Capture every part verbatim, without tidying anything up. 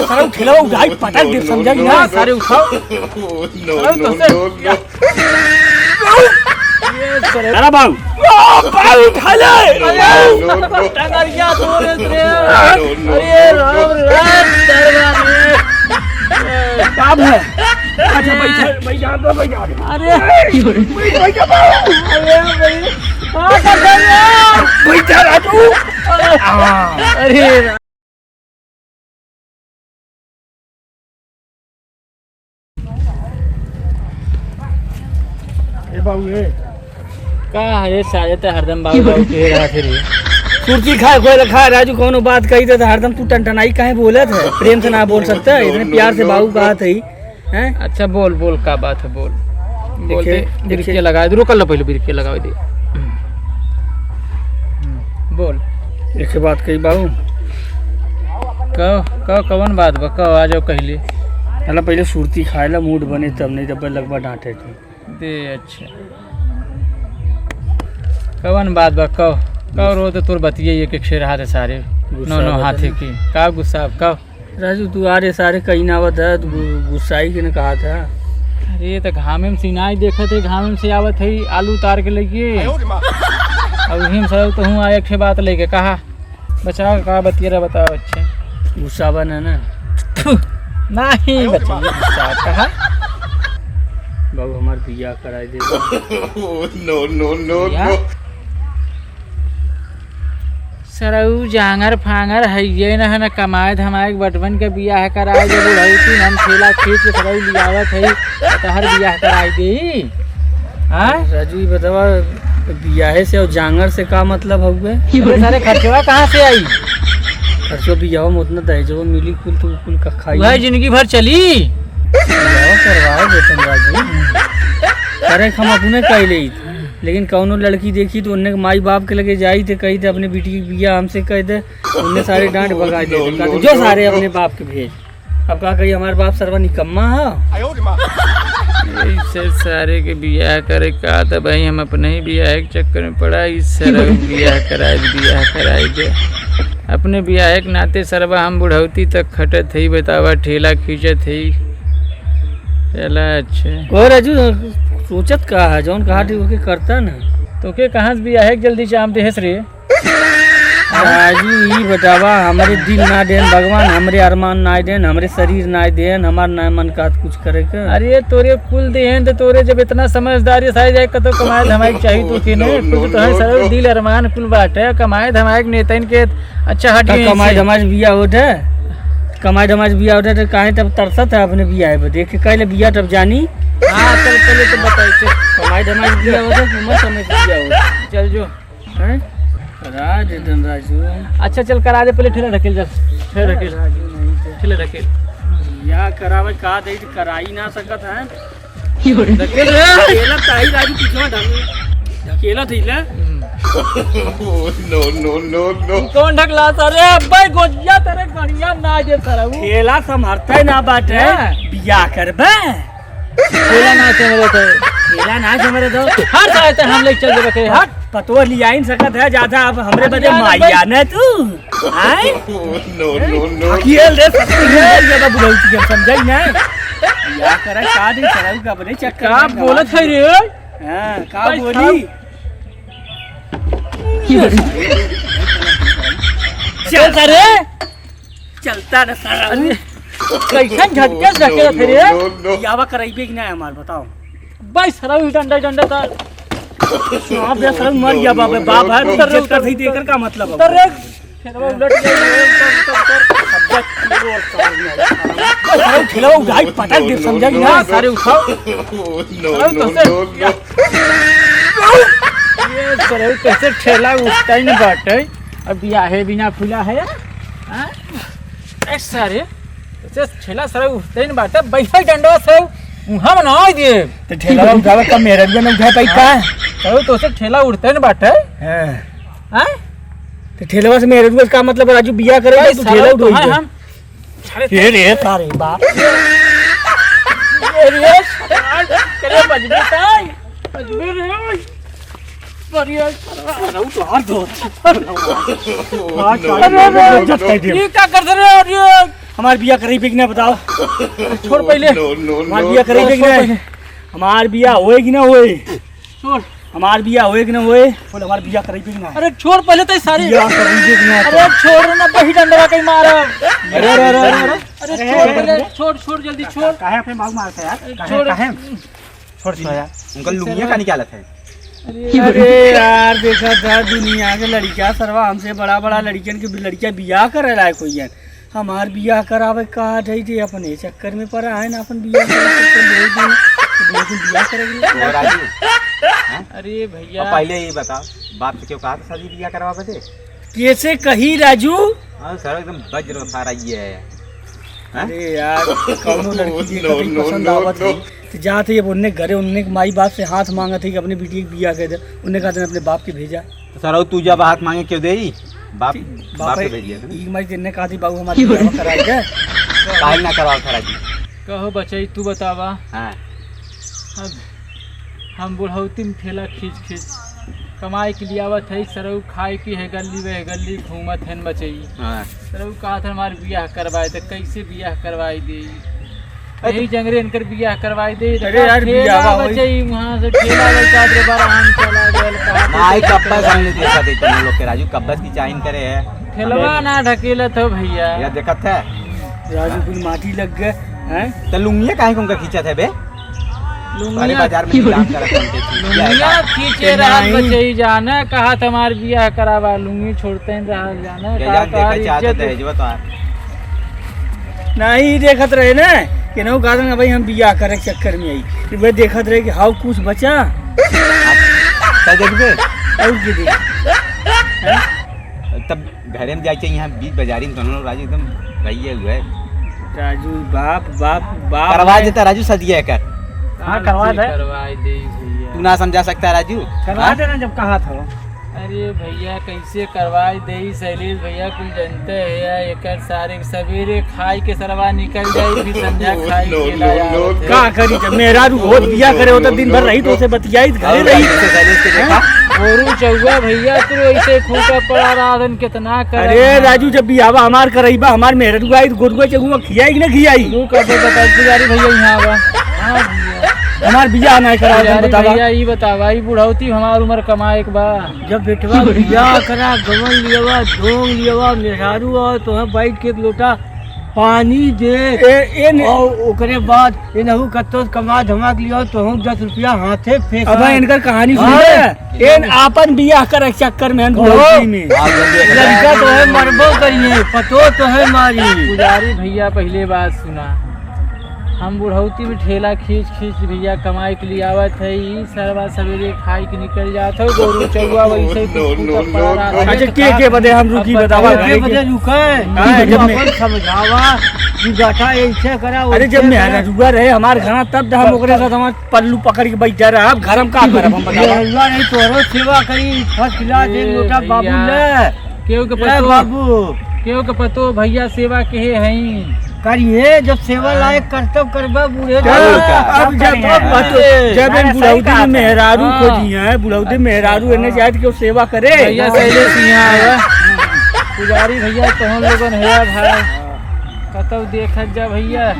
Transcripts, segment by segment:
सारे ठेला उठाई, पटक दे, समझा कि ना? सारे उठाओ। सारे तो से, ये सारे। अरे बाबू। ओ, बाबू, उठा ले। अरे, टंगरिया तोरे से। अरे, राम, राम, दरबार में। बाप है। अच्छा, बैठा, बैठा, बैठा। अरे। बैठा, बैठा, बाबू। अरे, भाई। हाँ, कर दे। बैठा, राजू। अरे। ए बाबू, ए। का है रे सारे, ते हरदम बाबू, बाबू कहे रहत है रे। सुरती खाए, कोई रखा, राजू, कौनो बात कही तो हरदम तू टनटनाई काहे बोलत है? प्रेम से ना बोल सकता है, इतने प्यार से बाबू कहा था ही। हैं? अच्छा, बोल, बोल, का बात है, बोल। बोल देखे, दे, देखे। बिरकिया लगा दे, रुकल रह, पहले बिरकिया लगावे दे। हम्म, बोल। देखे बात कही बाबू। कहो, कहो, कवन बात बा, कहो, आ जाओ कहले। चला पहले सुरती खाए ला, मूड बने तब, नहीं तब लगभग डांटे थे। दे, अच्छा। कवन बात बा, कहो, कहो, रो तो तोर बतिये एक एक शेर हाथ है सारे। गुस्सा नौ, नौ आवत हाथी है। की। का गुस्सा, कहो। राजू, तू आ रे सारे कहीं ना आवत है, तू गु-, गुस्साई के न कहा था। अरे, तो घामे में सिनाई देखत है, घामे में से आवत है, आलू उतार के लेके। आयो रे माँ। अब वही में सारे तो हूँ आए, एक ठे बात लेके कहा, बचा का बतिया रहा, बताओ, अच्छा। गुस्सा बना ना। थू, नहीं आयो रे बचा, माँ। गुस्सा कहा। बाबू, हमार बियाह कराई दे। No, no, no, बियाह? No। सरऊ जांगर फांगर है ये न, है न कमाए धमाए के बटवन के बियाह कराए, जब बुढ़ौती हम ठेला खींच के सरऊ लियावत है, तो तहर बियाह कराए दे। हाँ? राजू, ये बतावा, बियाहे से और जांगर से का मतलब हउए? अरे सारे, खर्चवा कहाँ से आई? खर्चवा बियाह में उतना दहेजवा मिली, कुल तू कुल का खाई। वह जिंदगी भर चली। बियाह करवाए देतन राजू। करे हम अपने कह ले। लेकिन कौनो लड़की देखी तो उन्ने के माई बाप के लगे जाई तो कही थे, "अपने बेटी की बिया हमसे कह दे।" उन्ने सारे डांट भगा दे, कहते, "जो सारे अपने बाप के भेज।" अब का कही, हमारे बाप सरवा निकम्मा है। यही से सारे के बियाह करे का, तो भाई हम अपने ही बियाह के चक्कर में पड़ा, इस सरवा के बियाह कराए दे, बियाह कराए दे। अपने बियाह के नाते सरवा हम बुढ़ौती तक खटत ही, बतावा, ठेला खींचत ही। चला, अच्छा। ओ राजू, सोचत का है, जौन कहा थी, ओके करता ना। तो के कहाँ से बियाह के जल्दी चाम देहस रे? राजू, ई बतावा, हमरे दिल ना देन भगवान, हमरे अरमान ना देन, हमरे शरीर ना देन, हमार ना मन का कुछ करे के। अरे, तोरे कुल देन तो तोरे जब इतना समझदारी सारी जाए, कतो कमाए धमाए के चाही तो के नहीं, कुल तो है, सरल दिल अरमान कुल बाटे, कमाए धमाए के नेतन के अच्छा हट का गई कमाए से। धमाए बिया होत है? कमाई धमाई बिया होता तो काहे तब तरसत है अपने बिया है बदे? के कहले बिया तब जानी। हाँ, चल, चले तो बताई, चल। कमाई धमाई बिया होता तो मत समझ बिया होता। चल जो। हैं? करा दे धन राजू। अच्छा, चल, करा दे, पहले ठेला ढकेल, चल। ठेला ढकेल। राजू नहीं तो। ठेला ढकेल। बिया करावे का दे, कराई ना सकत है। ढकेल रे। ढकेला ताई राजू पीछवा ढकेल। ढकेला थई ले। No, no, no, no। कौन ढकला सारे? अब्बे गोजिया तेरे गड़िया ना जे सरऊ। ठेला संभरते ना बाटे। हाँ। बिया करबे? ठेला ना संभरे तो। ठेला ना संभरे तो। हट सारे ते हम लेके चल देबे के, हट। पतोह लियाइन सकत है ज्यादा, अब हमरे बदे माइया न तू। आय? No, no, no। ढकेल रे, ससुर रे, ये तो बुढ़ऊ की जब समझाई ना। या करे, का दिन सरऊ का बने चक्कर का में बोलत है रे? हाँ, का भाई बोली? साहब। चल सारे। चलता न सारा। अरे, कैसन झटके से ढकेलत है रे? No, no, no, no। बियाह कराइबे कि ना हमार, बताओ। भाई सरऊ डंडा डंडा ता। हाँ, बे सरऊ मर गया बाप, बाप है, उतर रे, इज्जत उतर। कर दी, देकर का मतलब है? उतर रे। ठेलवा उलट गया, उतर, उतर, उतर। अब देख, वो और सामने आया। अरे, ठेलवा उठाई, पटक दे, समझा कि ना? सारे उठाओ। No, अरे, no, कैसे? No, no। ये सारे कैसे ठेला उठता ही नहीं बाटे? अब बियाहे बिना खुला है, हाँ? ए, सारे, कैसे ठेला सारे उठता ही नहीं बाटे? बैठा ही डंडवा से, उहाँ में ना आए दिए। तो ठेला उठावे का मेरा भी ना उठा पाई का? सारे, तो से ठेला उठता ही नहीं बाटे? हाँ। हाँ? तो ठेलवा से मेरे को का मतलब, राजू बिया करे भाई, तो तू ठेला उठो, हाँ, हम। अरे रे, तारे बाप। अरे, अरे, बजबे ताई, बजबे रे। अरे, अरे, तो हाथ धो। अरे, अरे, ये क्या कर रहे हो? अरे, हमार बियाह करइबे कि ना बताओ? छोड़ पहिले। No, no, no, हमार बियाह करइबे कि ना? हमार बियाह होए कि ना होए? छोड़। हमार बियाह होए कि ना होए? बोल, हमार बियाह करइबे कि ना? अरे छोड़ पहिले तो सारी। बियाह करइबे कि ना? अरे छोड़ ना, बही डंडवा कहीं मारा। अरे, अरे, अरे, अरे, अरे। अरे छोड़ पहिले, छोड़, छोड़ जल्दी छोड़। काहे अपने बाबू मारता है यार? अरे काहे, छोड़। काहे? छोड़, छोड़ यार। उनका लुंगिया का निकालत है। अरे यार, देखा था दुनिया के लड़किया सरवा हमसे बड़ा बड़ा लड़कियन के लड़किया बियाह करे लायक होइयन। हमार बियाह करावे का ढई थे, अपने चक्कर में पड़ा है ना, अपन बियाह करे चक्कर में रह गए। तो बिल्कुल बियाह करेंगे। ओ राजू, हाँ? अरे भैया। अब पहले ये बता, बाप से क्यों कहा था शादी बियाह करवा बदे? कैसे कही राजू? हाँ सर, एकदम वज्र उठा रही है। हाँ? अरे यार, कौनो लड़की देखत ही पसंद आवत है, तो जात ही अब उन्ने घरे, उन्ने के माई बाप से हाथ मांगत है कि अपने बिटिया के बियाह कर दे, उन्ने कहते हैं अपने बाप के भेजा। तो सर, तू जब हाथ मांगे क्यों देई? बाप, बाप बाप के है, भेजिए ना। ई माई जिन्ने कहा थी, "बाबू, हमारी बियाह करा दे।" काहे ना करवाओ सर जी? कहो बचई, तू बतावा। हाँ। अब हम बुढ़ौती में ठेला खींच खींच कमाई के लिए आवत है, सरऊ खाए की है गली वह गली घूमत है बचई। हाँ। सरऊ कहा था हमार बियाह करवाए, तो कैसे बियाह करवाई दे? अरे यही जंगरे इनकर बियाह करवाई दे। अरे यार, ठेला बियाह बचई, वहाँ से ठेला बचा दे, बड़ा हम चला गए, कहा नाई, कब्बस हम नहीं देखा थे तुम लोग के राजू, कब्बस की चाइन करे है। ठेलवा ना ढकेलत हो भैया। या देखत है? राजू कुल माटी लग गए, हैं? तो लुंगिया काहे को उनका खींचत है बे? लुंगिया बड़े बाजार में नीलाम करत है उनके खींच लुंगिया खींचे रहत नहीं। बचई जाना, कहा था हमार बियाह करावा, लुंगी छोड़ते हैं रहा जाना, ये कहा जान तो देखा आज चाहत इज्जत है, जो तो नहीं देखत रहे ना, कि नौ गादन भाई हम बियाह करे के चक्कर में आई। कि वे देखत रहे कि हाउ कुछ बचा। तब देखबे? और की देख? तब घरे में जाए चाहिए, यहाँ बीच बाजारी में दोनों राजू एकदम रहिए हुए। राजू बाप, बाप, बाप करवा है। देता राजू सदिया कर। हाँ, करवा दे। करवा दे भैया। तू ना समझा सकता राजू? करवा हाँ? देना जब कहा था। अरे भैया, कैसे करवाई देई शैलेश भैया, कुल जनते है, एकर सारे सवेरे खाई के सरवा निकल जाई, फिर संझा खाई के ना आवत है। का करी जब मेहरारू होत बियाह करे होता, दिन भर रही तो उसे बतियाई, घरे और रही। शैलेश के देखा? गोरू चौवा भैया, तू ऐसे खूंटा पड़ा रहा था, कितना करब अरे हम। राजू, जब बियाहवा हमार करइबा, हमार मेहरारू आई, गोरुआ चौवा खियाई कि ना खियाई? तू कब बता, पुजारी भैया यहाँ आवा। हाँ भैया। हमार बियाह ना कराओ, तुम पुजारी बतावा। भैया, ई बतावा, ई बुढ़ौती हमार उम्र कमाए के बा। जब बेटवा बियाह करा, गवन लियावा, ढोंग लियावा, मेहरारू और तोहे बैठ के एक लोटा पानी दे। ए, ए ने- और ओकरे बाद इनहू कत्तो से कमा धमा के लियाओ, तोहू दस रुपया हाथे फेंक। अब इनकर कहानी सुन हाँ। ले। एन आपन बियाह करे के चक्कर में, हम ओहो। भौजी में। लड़का तोहे मरबो करिए, पतो तोहे मारी। पुजारी भैया, पहिले बात सुना। हम बुढ़ौती में ठेला खींच खींच भैया कमाई के लिए आवत है, ई सरवा सवेरे खाई के निकल जात हो, गोरू चौवा वैसे ही कुछ फूटा पड़ा रहा है। अच्छा, के, के बदे हम रुकी, अब बतावा बताओ, घरे के के। बदे रुके? हाँ, जब मैं अपन समझावा, कि बेटा ऐसे करा, अरे, वैसे जब करा। मेहरारुआ रहे हमार घरा, तब तो हम ओकरे साथ हमार पल्लू पकड़ के बैठ जा रहा। अब घर में का करब हम, बतावा? मेहरारुआ नहीं, तोहरो सेवा करी, first class, एक ए लोटा बाबू भैया। ले। केहू के ए पतो, बाबू। केहू के पतो भैया सेवा केहे हईं। करिए, जब सेवा हाँ। लायक कर्तव्य करबा बूढ़े अब तो। का? अब जब, अब तो, जब अरे इन सही बुढ़ौती कहा था। मेहरारू हाँ। खोजी हैं, बुढ़ौती अच्छा। मेहरारू एने हाँ। जाए तो केहू सेवा करे। भैया शैलेश यहाँ आवा। पुजारी भैया, तोहन लोगन है भाई। कतौ देखत जा भैया,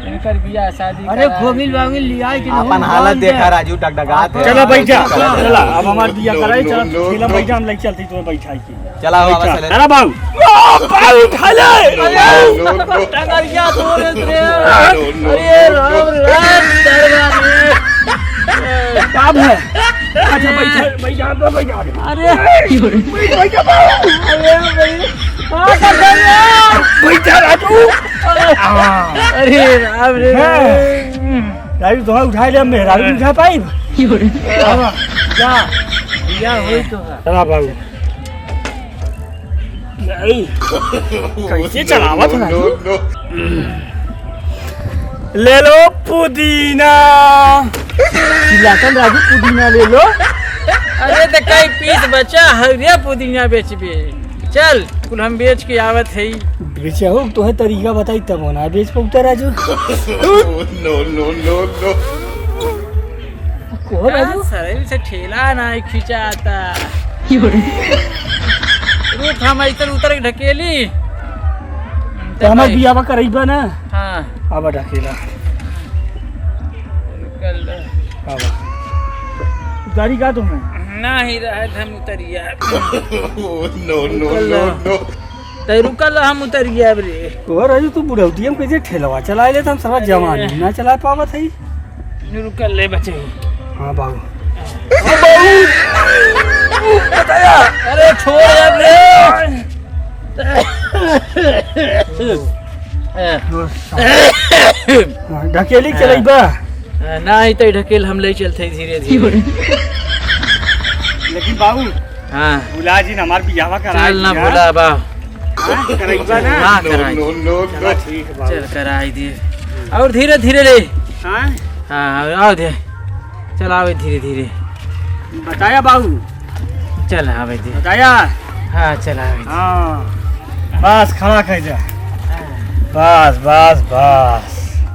इनकर बियाह शादी अरे करा खोमिल है। वामिल लियाई कि अपन नहीं हालत जान देखा दे। राजू, डगडगात है। चला बैठ जा, चला, अब हमार बियाह कराई, चला, ठेला बैठ जा, हम लेके चलते तुम्हें बैठाई के। चला, बाबा, बैठा। चले। अरे बाबू। ओ, बाबू, उठा ले। अरे, टंगरिया तोड़े रे। अरे, राम, राम, दरबार में। बाप है। अच्छा, बैठा, बैठा, बैठा, बैठा। अरे, बैठा, बैठा, बाबू। अरे, भाई, का कर रहे हो? बैठा, राजू। अरे, हाँ। अरे, राम रे। हाँ। राजू, तो उठा ले, मेहरारू भी उठा पाई। हाँ, जा। या होई तो है। चला बाबू। नहीं, कैसे चलावत हो ना तू? ले लो पुदीना। चिल्लातन राजू, पुदीना ले लो। अरे तो कई पीस बचा, हरिया पुदीना बेचबे। चल, कुल हम बेच के आवत हई। बेचहु, तोहे तरीका बताई तब हो ना बेच पउता राजू। No, no, no, no। को राजू? सर, इसे ठेला ना खिंचाता। रुक, हम ऐसे उतर के ढकेली। तो हमार भाई। बियाह करइबा ना? हाँ। आवा ढकेला। निकल रहा। आवा। उतारी का तुम्हें? ना ही रहा, हम उतरिया। Oh, no, no, निकल no, रहा। No। तै रुकल, हम उतरिया अब रे। ओ राजू, तू बुढ़ौतिया में कैसे ठेलवा चलाए लेत? हम सारा जवानी ना चला पावत है। रुकल ले बचे। हाँ बाबू। अरे छोड़ अब रे। हाँ, ढकेली चलइबा? हाँ, ना ही तो ढकेल हम ले चलते धीरे धीरे। लेकिन बाबू, हाँ। भुला जी, हमार बियाहवा करा चल ना दिया। भुला बा। हाँ, करइबा ना? हाँ, कराई। No, no, no, चला, no। ठीक बा। चल, कराई दिए। और धीरे धीरे ले। हाँ? हाँ, आओ, आओ दे। चल, आवे धीरे धीरे। बताया बाबू? चल, आवे दे। बताया? हाँ, चल, आवे दे। हाँ। बस, खड़ा कर जा। बस, बस, बस।